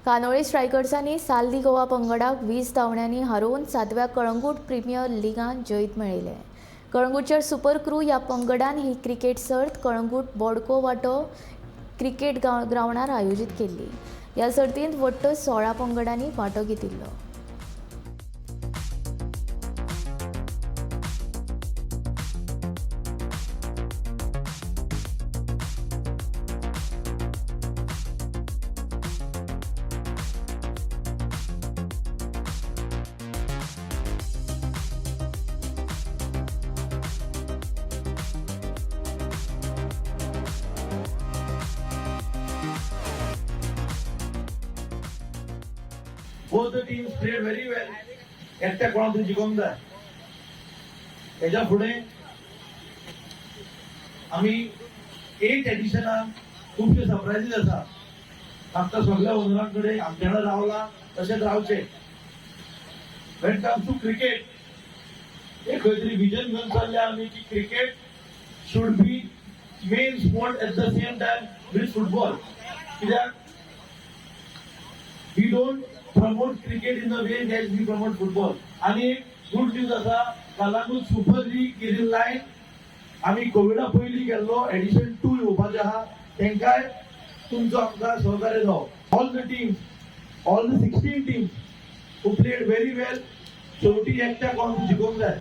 कानोळे स्ट्रायकर्सांनी साल्दी गोवा पंगडाक 20 धांवड्यांनी हारोवन 7व्या कळंगूट प्रिमियर लिगांत जैत मेळयलें. कळंगूटच्या सुपर क्रू ह्या पंगडान ही क्रिकेट सर्त कळंगूट बोडको वाटो क्रिकेट ग्रावंडार आयोजीत केल्ली. ह्या सर्तींत वट्ट 16 पंगडांनी वांटो घेतिल्लो. Both the teams played very well. एकट्या कोणाक तरी जिखोवंक जाय. तेज्या फुडें आमी एट एडिशनाक खुबशे सरप्रायजीस आसा. आमकां सगळ्या ओनरां कडेन आमच्या वांगडा रावला तशेंच रावचें. When comes to cricket, एक खंय तरी विजन घेवन चल्ल्या आमी की cricket should be main sport at the same time with football, कित्याक we don't promote cricket in the way that we promote football. आणि एक गुड न्यूज आसा, Calangute Super League is in line. आमी कोविडा पयलीं केल्लो, एडिशन 2 येवपाचें आहा. तेंकाय तुमचो आमकां सहकार्य जावो. All the teams, all the 16 teams who played very well. शेवटी एकट्या कोण जिखोवंक जाय.